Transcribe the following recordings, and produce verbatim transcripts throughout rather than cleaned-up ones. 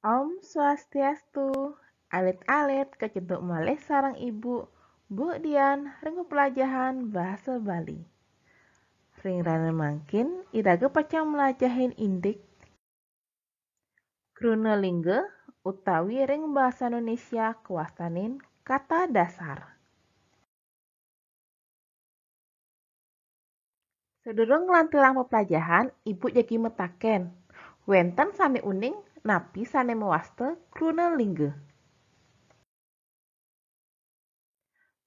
Om Swastiastu, alit-alit kacunduk malih sareng Ibu, Bu Dian, ring pepelajahan bahasa Bali. Ring rahina mangkin, iraga pacang mlajahin indik kruna lingga utawi ring basa Indonesia kawastanin kata dasar. Sadurung nglanturang peplajahan, Ibu jagi mataken, wenten sane uning napi sane mawasta kruna lingga?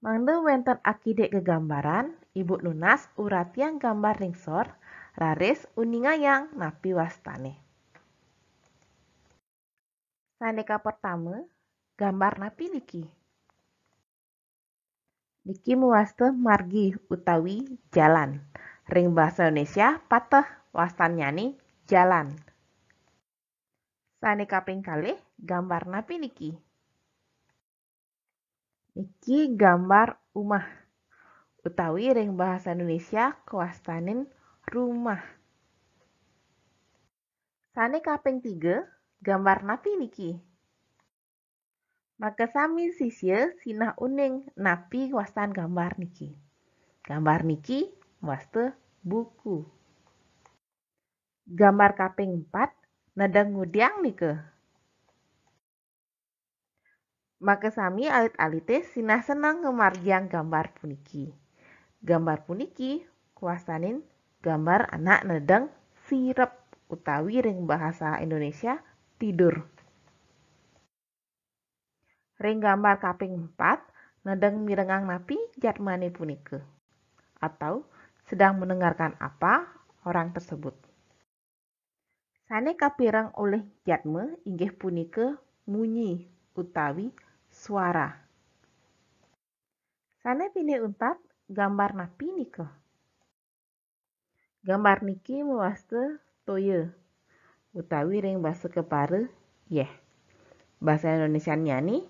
Mangda wenten akidik gegambaran, Ibu nunas uratiang gambar ring sor, raris uningayang napi wastane. Sane kapertama, gambar napi niki? Niki mawasta margi utawi jalan. Ring basa Indonesia pateh wastannyane jalan. Sane kaping kalih, gambar napi niki? Niki gambar umah utawi ring basa Indonesia kawastanin rumah. Sane kaping tiga, gambar napi niki? Makasami sisya sinah uning napi wastan gambar niki. Gambar niki wasta buku. Gambar kaping empat, nedeng ngudiang nika. Makasami alit-alite sinah seneng ngamargiang gambar puniki. Gambar puniki kawastanin gambar anak nedeng sirep utawi ring bahasa Indonesia tidur. Ring gambar kaping empat, nedeng mirengang napi jadmane punika? Atau sedang mendengarkan apa orang tersebut? Sane kapireng olih jadma inggih punika munyi utawi suara. Sane pinih untat, gambar napi nika? Gambar niki mawasta toya utawi ring basa kepara yeh. Basa Indonesianyane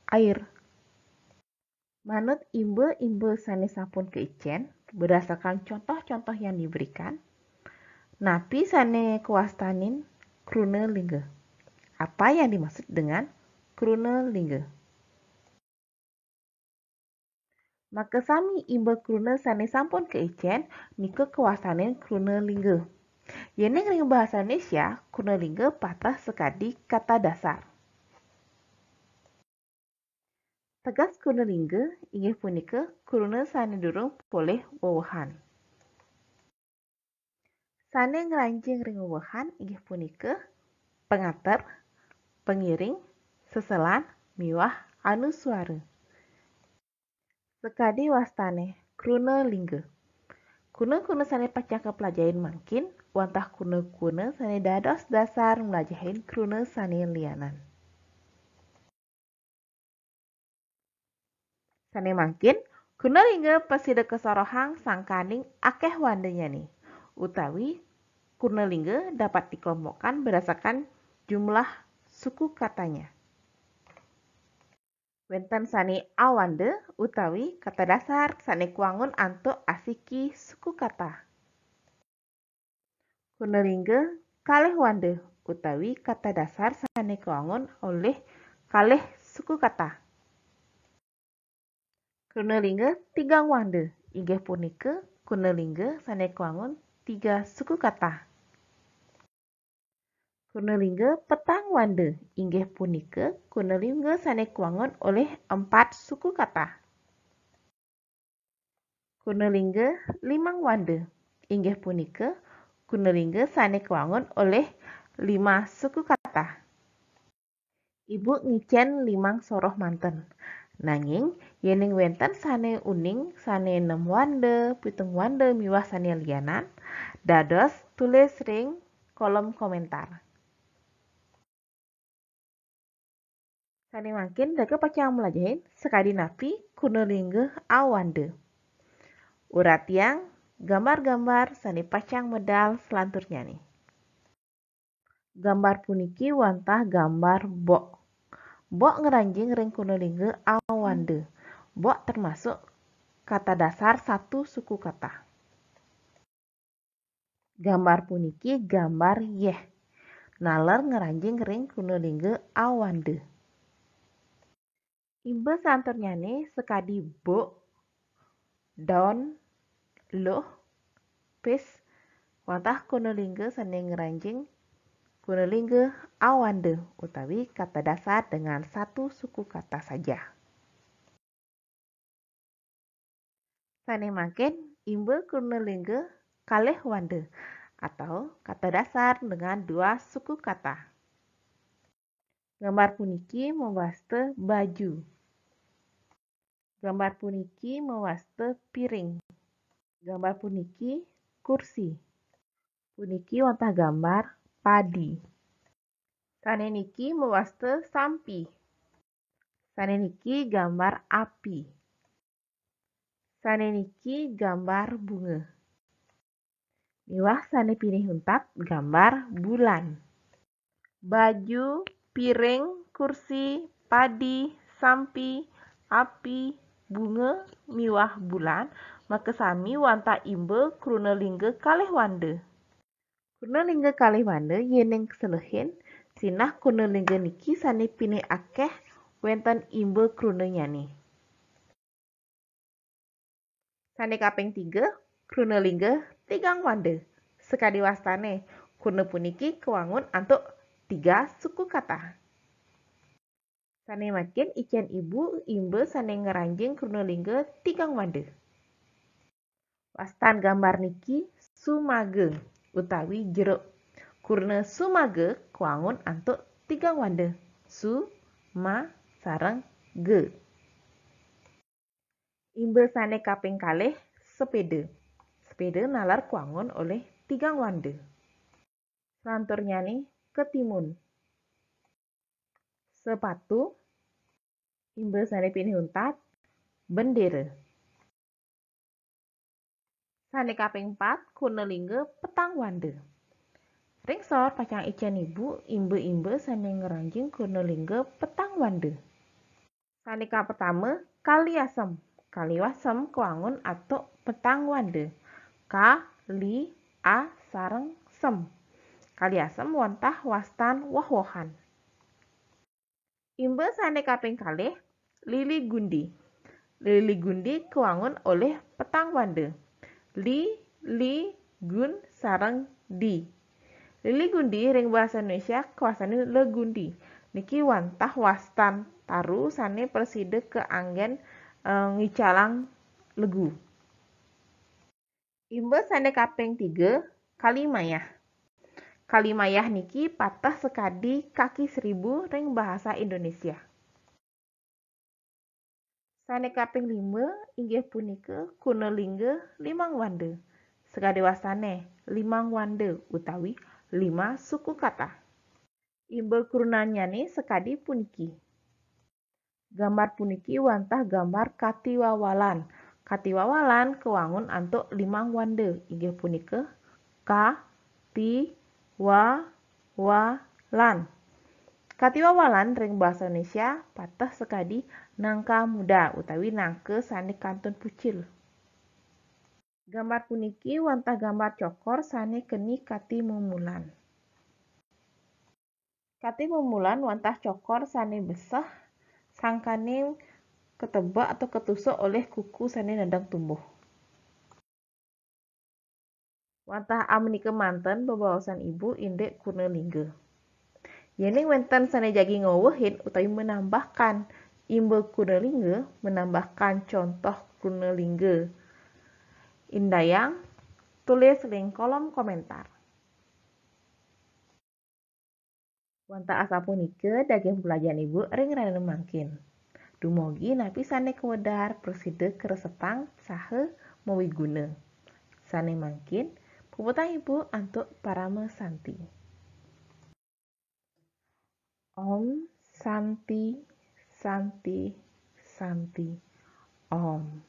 air. Manut imba-imba sane sampun kaicen, berdasarkan contoh-contoh yang diberikan, napi sane kawastanin kruna lingga? Apa yang dimaksud dengan kruna lingga? Makasami imba kruna sane sampun kaicen, nika kawastanin kruna lingga. Yening ring bahasa Indonesia, kruna lingga pateh sakadi kata dasar. Teges kruna lingga inggih punika kruna sane durung polih wewehan. Sane ngranjing ring wewehan inggih punika pangater, pangiring, seselan, miwah anuswara. Sakadi wastane, kruna lingga. Kruna-kruna sane pacang kaplajahin mangkin, wantah kruna-kruna sane dados dasar mlajahin kruna sane lianan. Sane mangkin, kruna lingga prasida kasorohang sangkaning akeh wandanyane, utawi kruna lingga dapat dikelompokkan berdasarkan jumlah suku katanya. Wenten sane awanda utawi kata dasar sane kawangun antuk asiki suku kata. Kruna lingga kalih wanda utawi kata dasar sane kawangun olih kalih suku kata. Kruna lingga tigang wanda inggih punika kruna lingga sane kawangun tiga suku kata. Kruna lingga petang wanda inggih punika kruna lingga sane kawangun olih empat suku kata. Kruna lingga limang wanda inggih punika kruna lingga sane kawangun olih lima suku kata. Ibu ngicen limang soroh manten. Nanging, yening wenten sane uning, sane nem wanda, pitung wanda miwah sane lianan, dados tulis ring kolom komentar. Sane mangkin iraga pacang mlajahin sakadi napi kruna lingga awanda. Uratiang gambar-gambar sane pacang medal selanturnyane. Gambar puniki wantah gambar bok. Bok ngranjing ring kruna lingga awanda. Bok termasuk kata dasar satu suku kata. Gambar puniki gambar yeh. naler ngranjing ring kruna lingga awanda. Imba salanturnyané sakadi buk, daun, luh, pis, wantah kruna lingga sané ngranjing kruna lingga awanda utawi kata dasar dengan satu suku kata saja. Sané mangkin imba kruna lingga kalih wanda atau kata dasar dengan dua suku kata. Gambar puniki mawasta baju. Gambar puniki mawasta piring. Gambar puniki kursi. Puniki wantah gambar padi. Sané niki mawasta sampi. Sané niki gambar api. Sané niki gambar bunga. Miwah sané pinih untat gambar bulan. Baju, piring, kursi, padi, sampi, api, bunga, miwah bulan, makasami wantah imba kruna lingga kalih wanda. Kruna lingga kalih wanda yéning kaselehin, sinah kruna lingga niki sané pinih akéh wénten imba krunanyané. Sané kaping tiga, kruna lingga tigang wanda. Sakadi wastané, kruna puniki kawangun antuk tiga suku kata. Sané mangkin icén ibu imba sané ngranjing kruna lingga tigang wanda. Wastan gambar niki sumaga utawi jeruk. Kruna sumaga kawangun antuk tigang wanda. Su, ma, sareng ga. Imba sané kaping kalih, sepéda. Sepéda nalar kawangun olih tigang wanda. Salanturnyané ketimun. Sepatu, imba sané pinih untat, bendéra. Sané kaping pat, kruna lingga petang wanda. Ring sor pacang icén ibu imba-imba sané ngranjing kruna lingga petang wanda. Sané kapertama, kaliasem. Kaliasem kawangun antuk petang wanda. Ka, li, a, sareng sem. Kaliasem wantah wastan woh-wohan. Imba sané kaping kalih, lili gundi. Lili gundi kawangun olih petang wanda. Li, li, gun, sareng di. Lili gundi ring basa Indonesia kawastanin legundi. Niki wantah wastan taru sané prasida kaanggén, eh, ngicalang legu. Imba sané kaping tiga, kalimayah. Kalimayah niki pateh sakadi kaki seribu ring bahasa Indonesia. Sané kaping lima inggih punika kruna lingga limang wanda. Sakadi wastané, limang wanda utawi lima suku kata. Imba krunannyané sakadi puniki. Gambar puniki wantah gambar katiwawalan. Katiwawalan kawangun antuk limang wanda, inggih punika ka, ti, wa, wa, lan. Katiwawalan ring basa Indonesia pateh sakadi nangka muda utawi nangka sané kantun pucil. Gambar puniki wantah gambar cokor sané keni katimumulan. Katimumulan wantah cokor sané beseh, sangkané katebak atau katusuk olih kuku sané nedeng tumbuh. Wantah amunika manten bebaosan ibu indik kruna lingga. Yéning wénten sané jagi ngwewehin utawi menambahkan imba kruna lingga, menambahkan contoh kruna lingga, indayang tulis ring kolom komentar. Wantah asapunika daging pelajaran ibu ring rahina mangkin. Dumugi napi sané kawedar prasida kresepang saha mawiguna. Sané mangkin, puputang ibu antuk parama santi. Om Santi, Santi, Santi, Om.